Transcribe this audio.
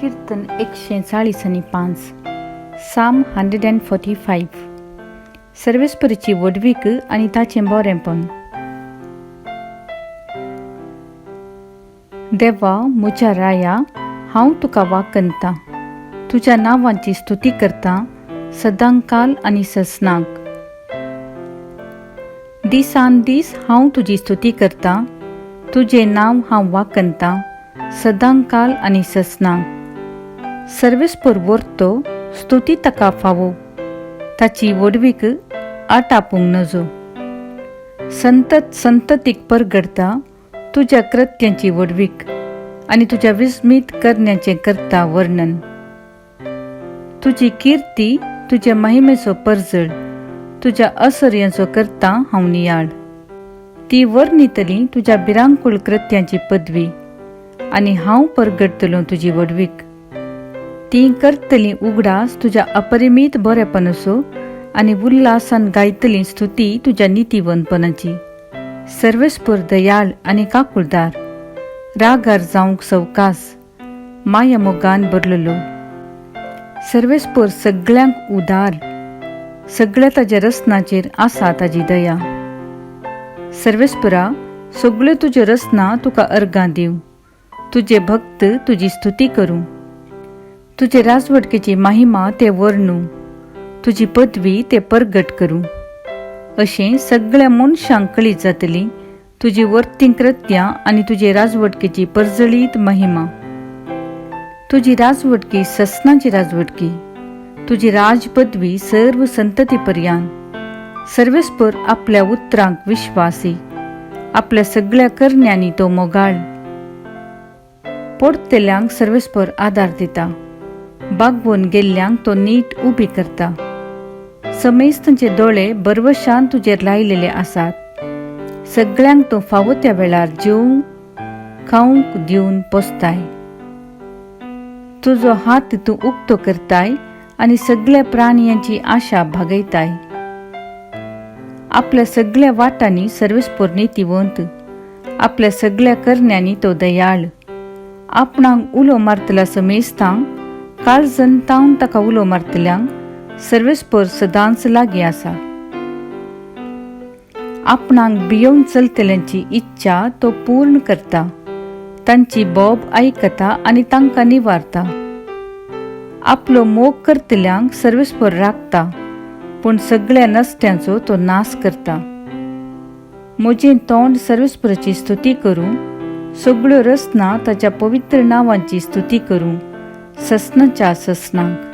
कीर्तन 145, Psalm 145. सर्वेस्परीची व्हडवीक आनी ताचें बरेंपण. देवा म्हज्या राया, हांव तुका वाकनतां, तुज्या नांवांची स्तुती करतां सदांकाल आनी ससनाक. दिसान दीस हांव तुजी स्तुती करतां, तुजें नांव हांव वाकनतां सदांकाल आनी ससनाक. सर्वेस्पर वर्तो स्तुती ताका फावो, ताची व्हडवीक आटापूंक नजो. संतत संततीक परगडता तुज्या कृत्यांची व्हडवीक आनी तुज्या विस्मीत करण्याचें करता वर्णन. तुजी किर्ती तुज्या महिमेचो परजळ, तुज्या असर्यांचो करता हांव नियाळ. ती वर्णितली तुज्या भिरांकूळ कृत्यांची पदवी आनी हांव परगडतलो तुजी व्हडवीक. ती करतली उगडास तुज्या अपरिमीत बरेपणाचो आनी उल्हासान गायतली स्तुती तुज्या नितीवंतपणाची. सर्वेस्पर दयाळ आनी काकुळदार, रागार जावंक सवकास, माया मोगान भरलेलो. सर्वेस्पर सगळ्यांक उदार, सगळ्या ताज्या रचनाचेर आसा ताजी दया. सर्वेस्परा, सगळ्यो तुज्यो रचना तुका अर्गां दिवं, तुजे भक्त तुजी स्तुती करूं. तुजे राजवटकेची महिमा ते वर्णू, तुजी पदवी ते परगट करूं. अशें सगळ्या मनशांक कळीत जातली तुजी वर्ती कृत्यां आनी तुजे राजवटकेची परजळीत महिमा. तुजी राजवटकी ससनाची राजवटकी, तुजी राजपदवी सर्व संतती पर्यान. सर्वेस्पर आपल्या उतरांक विश्वासी, आपल्या सगळ्या करण्यांनी तो मोगाळ. पोडतेल्यांक सर्वेस्पर आदार दिता, बागवून गेल्ल्यांक तो नीट उबी करता. समेस्तांचे दोळे बरवशान तुजेर लायलेले आसात, सगळ्यांक तूं फावो त्या वेळार जेवंक खावंक दिवन पोसताय. तुजो हात तूं उक्तो करताय आनी सगळ्या प्राणयांची आशा भागयताय. आपल्या सगळ्या वाटांनी सर्वेस्पर नितीवंत, आपल्या सगळ्या करण्यांनी तो दयाळ. आपणाक उलो मारतल्या समेस्तांक, काळजन तावन ताका उलो मारतल्यांक सर्वेस्पर सदांच लागीं आसा. आपणाक भियोवन चलतल्यांची इच्छा तो पूर्ण करता, तांची बोब आयकता आनी तांकां निवारता. आपलो मोग करतल्यांक सर्वेस्पर राखता, पूण सगळ्या नश्ट्यांचो तो नाश करता. म्हजें तोंड सर्वेस्पराची स्तुती करूं, सगळ्यो रचना ताच्या पवित्र नांवांची स्तुती करूं ससनाच्या ससनाक.